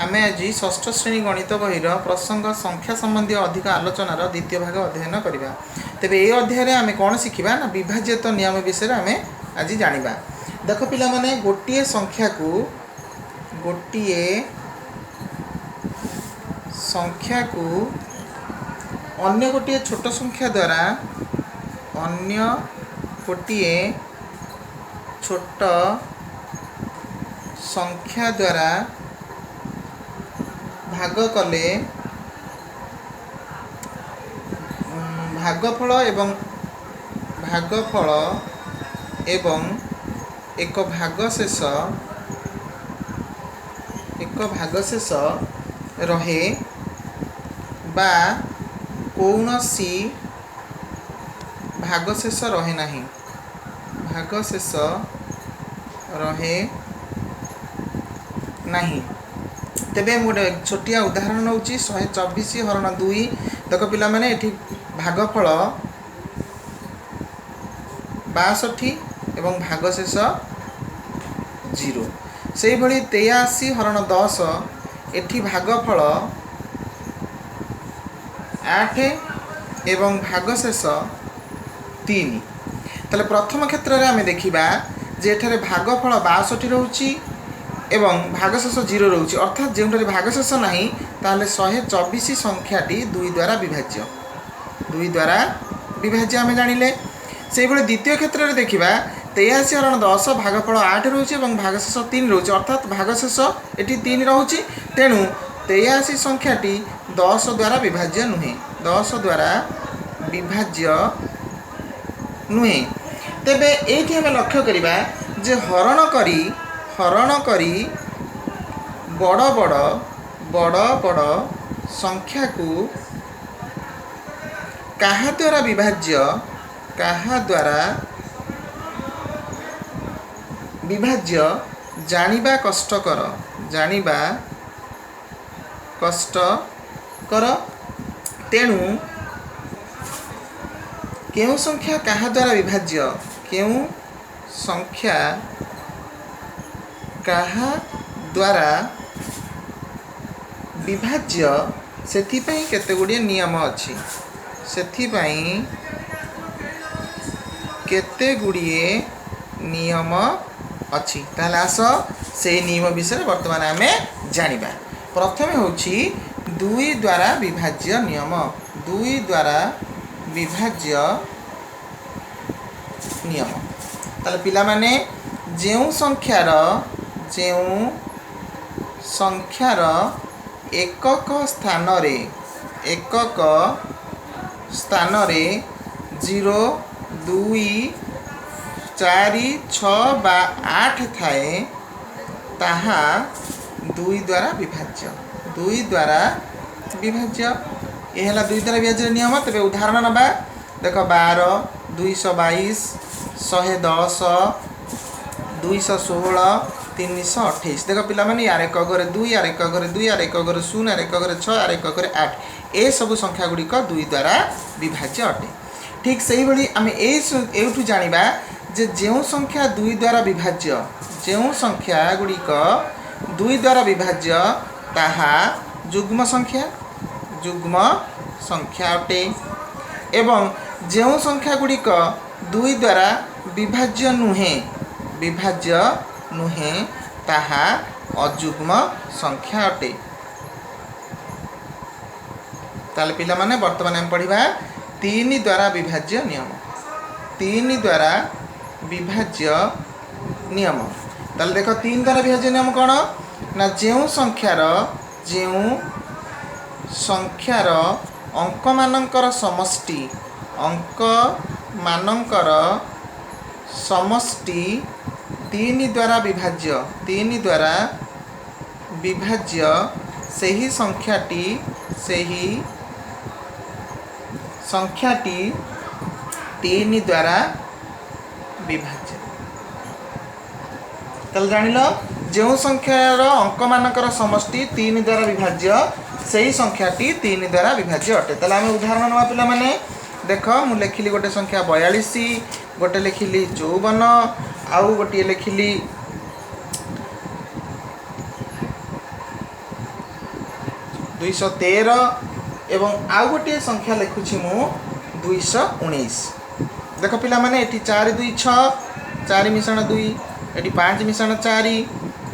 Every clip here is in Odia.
ଆମେ ଆଜି ଷଷ୍ଠ ଶ୍ରେଣୀ ଗଣିତ ବହିର ପ୍ରସଙ୍ଗ ସଂଖ୍ୟା ସମ୍ବନ୍ଧୀୟ ଅଧିକ ଆଲୋଚନାର ଦ୍ୱିତୀୟ ଭାଗ ଅଧ୍ୟୟନ କରିବା। ତେବେ ଏହି ଅଧ୍ୟାୟରେ ଆମେ କ'ଣ ଶିଖିବା ନା ବିଭାଜ୍ୟତା ନିୟମ ବିଷୟରେ ଆମେ ଆଜି ଜାଣିବା। ଦେଖ ପିଲାମାନେ, ଗୋଟିଏ ସଂଖ୍ୟାକୁ ଅନ୍ୟ ଗୋଟିଏ ଛୋଟ ସଂଖ୍ୟା ଦ୍ୱାରା ଭାଗ କଲେ ଭାଗଫଳ ଏବଂ ଏକ ଭାଗଶେଷ ରହେ ବା କୌଣସି ଭାଗଶେଷ ରହେ ନାହିଁ। ଭାଗଶେଷ ରହେ ନାହିଁ। ତେବେ ମୁଁ ଗୋଟେ ଛୋଟିଆ ଉଦାହରଣ ନେଉଛି, 124 ହରଣ 2। ଦେଖ ପିଲାମାନେ, ଏଠି ଭାଗଫଳ 62 ଏବଂ ଭାଗଶେଷ 0। ସେଇଭଳି 83 ହରଣ 10, ଏଠି ଭାଗଫଳ 8 ଏବଂ ଭାଗଶେଷ 3। ତାହେଲେ ପ୍ରଥମ କ୍ଷେତ୍ରରେ ଆମେ ଦେଖିବା ଯେ ଏଠାରେ ଭାଗଫଳ 62 ରହୁଛି ଏବଂ ଭାଗଶେଷ 0 ରହୁଛି, ଅର୍ଥାତ୍ ଯେଉଁଠାରେ ଭାଗଶେଷ ନାହିଁ ତାହେଲେ 124 ସଂଖ୍ୟାଟି 2 ଦ୍ୱାରା ବିଭାଜ୍ୟ, 2 ଦ୍ୱାରା ବିଭାଜ୍ୟ ଆମେ ଜାଣିଲେ। ସେଇଭଳି ଦ୍ୱିତୀୟ କ୍ଷେତ୍ରରେ ଦେଖିବା 83 ହରଣ 10 ଭାଗଫଳ 8 ରହୁଛି ଏବଂ ଭାଗଶେଷ 3 ରହୁଛି, ଅର୍ଥାତ୍ ଭାଗଶେଷ ଏଠି 3 ରହୁଛି। ତେଣୁ 83 ସଂଖ୍ୟାଟି 10 ଦ୍ୱାରା ବିଭାଜ୍ୟ ନୁହେଁ, 10 ଦ୍ୱାରା ବିଭାଜ୍ୟ ନୁହେଁ। ତେବେ ଏଇଠି ଆମେ ଲକ୍ଷ୍ୟ କରିବା ଯେ ହରଣ କରି ବଡ଼ ବଡ଼ ସଂଖ୍ୟାକୁ କାହା ଦ୍ୱାରା ବିଭାଜ୍ୟ ଜାଣିବା କଷ୍ଟକର, ତେଣୁ କେଉଁ ସଂଖ୍ୟା କାହା ଦ୍ୱାରା ବିଭାଜ୍ୟ, କେଉଁ ସଂଖ୍ୟା କାହା ଦ୍ୱାରା ବିଭାଜ୍ୟ ସେଥିପାଇଁ କେତେ ଗୁଡ଼ିଏ ନିୟମ ଅଛି, ସେଥିପାଇଁ କେତେ ଗୁଡ଼ିଏ ନିୟମ ଅଛି। ତାହେଲେ ଆସ ସେଇ ନିୟମ ବିଷୟରେ ବର୍ତ୍ତମାନ ଆମେ ଜାଣିବା। ପ୍ରଥମେ ହେଉଛି 2 ଦ୍ୱାରା ବିଭାଜ୍ୟ ନିୟମ, 2 ଦ୍ୱାରା ବିଭାଜ୍ୟ ନିୟମ। ତାହେଲେ ପିଲାମାନେ, ଯେଉଁ ସଂଖ୍ୟାର ଏକକ ସ୍ଥାନରେ 0, 2, 4, 6 ବା 8 ଥାଏ ତାହା 2 ଦ୍ୱାରା ବିଭାଜ୍ୟ, 2 ଦ୍ୱାରା ବିଭାଜ୍ୟ। ଏ ହେଲା 2 ଦ୍ୱାରା ବିଭାଜ୍ୟ ନିୟମ। ତେବେ ଉଦାହରଣ ନେବା। ଦେଖ 12, 222, 110, 216, 328। ଦେଖ ପିଲାମାନେ, ୟାର ଏକ ଘରେ 2, ୟାର ଏକ ଘରେ 2, ୟାର ଏକ ଘରେ 0, ୟାର ଏକ ଘରେ 6, ୟାର ଏକ ଘରେ 8, ଏସବୁ ସଂଖ୍ୟା ଗୁଡ଼ିକ 2 ଦ୍ୱାରା ବିଭାଜ୍ୟ ଅଟେ। ଠିକ୍ ସେଇଭଳି ଆମେ ଏଇଠୁ ଜାଣିବା ଯେ ଯେଉଁ ସଂଖ୍ୟା 2 ଦ୍ୱାରା ବିଭାଜ୍ୟ, ଯେଉଁ ସଂଖ୍ୟା ଗୁଡ଼ିକ 2 ଦ୍ୱାରା ବିଭାଜ୍ୟ ତାହା ଯୁଗ୍ମ ସଂଖ୍ୟା ଅଟେ, ଏବଂ ଯେଉଁ ସଂଖ୍ୟା ଗୁଡ଼ିକ 2 ଦ୍ୱାରା ବିଭାଜ୍ୟ ନୁହେଁ ତାହା ଅଯୁଗ୍ମ ସଂଖ୍ୟା ଅଟେ। ତାହେଲେ ପିଲାମାନେ, ବର୍ତ୍ତମାନ ଆମେ ପଢ଼ିବା 3 ଦ୍ୱାରା ବିଭାଜ୍ୟ ନିୟମ, 3 ଦ୍ୱାରା ବିଭାଜ୍ୟ ନିୟମ। ତାହେଲେ ଦେଖ 3 ଦ୍ୱାରା ବିଭାଜ୍ୟ ନିୟମ କ'ଣ ନା ଯେଉଁ ସଂଖ୍ୟାର ଅଙ୍କମାନଙ୍କର ସମଷ୍ଟି 3 ଦ୍ୱାରା ବିଭାଜ୍ୟ, 3 ଦ୍ୱାରା ବିଭାଜ୍ୟ, ସେହି ସଂଖ୍ୟାଟି 3 ଦ୍ୱାରା ବିଭାଜ୍ୟ। ତାହେଲେ ଜାଣିଲ, ଯେଉଁ ସଂଖ୍ୟାର ଅଙ୍କମାନଙ୍କର ସମଷ୍ଟି 3 ଦ୍ୱାରା ବିଭାଜ୍ୟ ସେହି ସଂଖ୍ୟାଟି 3 ଦ୍ୱାରା ବିଭାଜ୍ୟ ଅଟେ। ତାହେଲେ ଆମେ ଉଦାହରଣ ନେବା ପିଲାମାନେ। ଦେଖ ମୁଁ ଲେଖିଲି ଗୋଟେ ସଂଖ୍ୟା 42, ଗୋଟେ ଲେଖିଲି 54, ଆଉ ଗୋଟିଏ ଲେଖିଲି 213 ଏବଂ ଆଉ ଗୋଟିଏ ସଂଖ୍ୟା ଲେଖୁଛି ମୁଁ 219। ଦେଖ ପିଲାମାନେ, ଏଠି 4 2 6, 4 ମିଶାଣ 2, ଏଠି 5 ମିଶାଣ 4,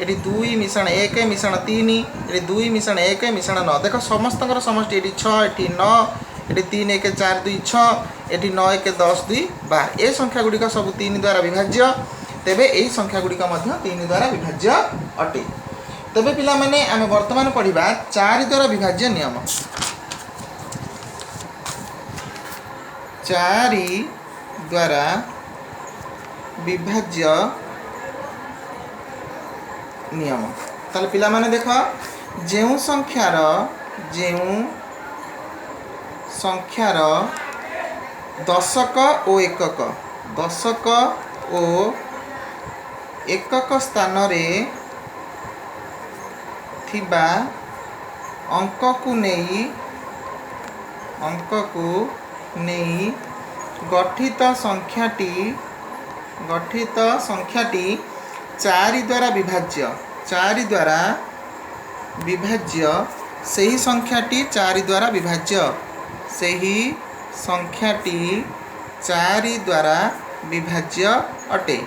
ଏଠି 2 ମିଶାଣ 1 ମିଶାଣ 3, ଏଠି 2 ମିଶାଣ 1 ମିଶାଣ 9। ଦେଖ ସମସ୍ତଙ୍କର ସମଷ୍ଟି ଏଠି 6, ଏଠି 9, ଏଠି 3 1 4 2 6, ଏଠି 9 1 10 2 12। ଏ ସଂଖ୍ୟା ଗୁଡ଼ିକ ସବୁ 3 ଦ୍ୱାରା ବିଭାଜ୍ୟ। ତେବେ ଏହି ସଂଖ୍ୟା ଗୁଡ଼ିକ ମଧ୍ୟ 3 ଦ୍ୱାରା ବିଭାଜ୍ୟ ଅଟେ। ତେବେ ପିଲାମାନେ, ଆମେ ବର୍ତ୍ତମାନ ପଢ଼ିବା 4 ଦ୍ୱାରା ବିଭାଜ୍ୟ ନିୟମ। 4 ଦ୍ୱାରା ବିଭାଜ୍ୟ ନିୟମ। ତାହେଲେ ପିଲାମାନେ ଦେଖ, ଯେଉଁ ସଂଖ୍ୟାର ଦଶକ ଓ ଏକକ, ଦଶକ ଓ ଏକକ ସ୍ଥାନରେ ଥିବା ଅଙ୍କକୁ ନେଇ, ଅଙ୍କକୁ ନେଇ ଗଠିତ ସଂଖ୍ୟାଟି, ଗଠିତ ସଂଖ୍ୟାଟି 4 ଦ୍ୱାରା ବିଭାଜ୍ୟ, 4 ଦ୍ୱାରା ବିଭାଜ୍ୟ, ସେହି ସଂଖ୍ୟାଟି 4 ଦ୍ୱାରା ବିଭାଜ୍ୟ, ସେହି ସଂଖ୍ୟାଟି 4 ଦ୍ୱାରା ବିଭାଜ୍ୟ ଅଟେ।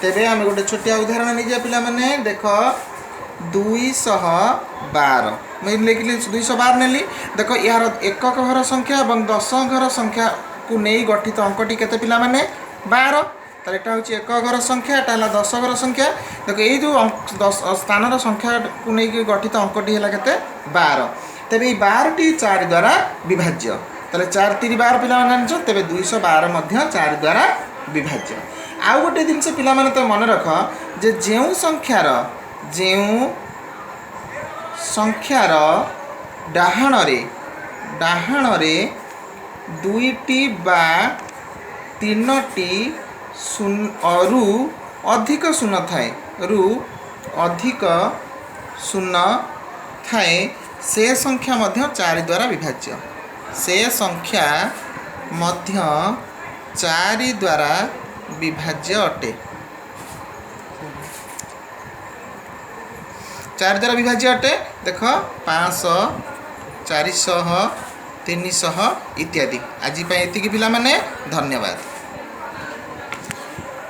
ତେବେ ଆମେ ଗୋଟେ ଛୋଟିଆ ଉଦାହରଣ ନେଇଯିବା ପିଲାମାନେ। ଦେଖ 212, ମୁଁ ଏଇଠି ଲେଖିଲି 212 ନେଲି। ଦେଖ ଏହାର ଏକକ ଘର ସଂଖ୍ୟା ଏବଂ ଦଶ ଘର ସଂଖ୍ୟାକୁ ନେଇ ଗଠିତ ଅଙ୍କଟି କେତେ ପିଲାମାନେ? 12। ତାହେଲେ ଏଟା ହେଉଛି ଏକ ଘର ସଂଖ୍ୟା, ଏଟା ହେଲା ଦଶ ଘର ସଂଖ୍ୟା। ଦେଖ ଏଇ ଯେଉଁ ସ୍ଥାନର ସଂଖ୍ୟାକୁ ନେଇକି ଗଠିତ ଅଙ୍କଟି ହେଲା କେତେ? 12। ତେବେ ଏଇ 12ଟି 4 ଦ୍ୱାରା ବିଭାଜ୍ୟ। ତାହେଲେ 4 3 12 ପିଲାମାନେ ଜାଣିଛ। ତେବେ 212 ମଧ୍ୟ 4 ଦ୍ୱାରା ବିଭାଜ୍ୟ। ଆଉ ଗୋଟେ ଜିନିଷ ପିଲାମାନେ ତ ମନେ ରଖ ଯେ ଯେଉଁ ସଂଖ୍ୟାର, ଯେଉଁ ସଂଖ୍ୟାର ଡାହାଣରେ, ଡାହାଣରେ 2ଟି ବା 3ଟି ଶୂନ ରୁ ଅଧିକ ଶୂନ ଥାଏ, ରୁ ଅଧିକ ଶୂନ ଥାଏ, ସେ ସଂଖ୍ୟା ମଧ୍ୟ 4 ଦ୍ୱାରା ବିଭାଜ୍ୟ। ସେ ସଂଖ୍ୟା ମଧ୍ୟ 4 ଦ୍ୱାରା ବିଭାଜ୍ୟ ଅଟେ। 4 ଦ୍ୱାରା ବିଭାଜ୍ୟ ଅଟେ। ଦେଖ 500, 400, 300 ଇତ୍ୟାଦି। ଆଜି ପାଇଁ ଏତିକି ପିଲାମାନେ, ଧନ୍ୟବାଦ।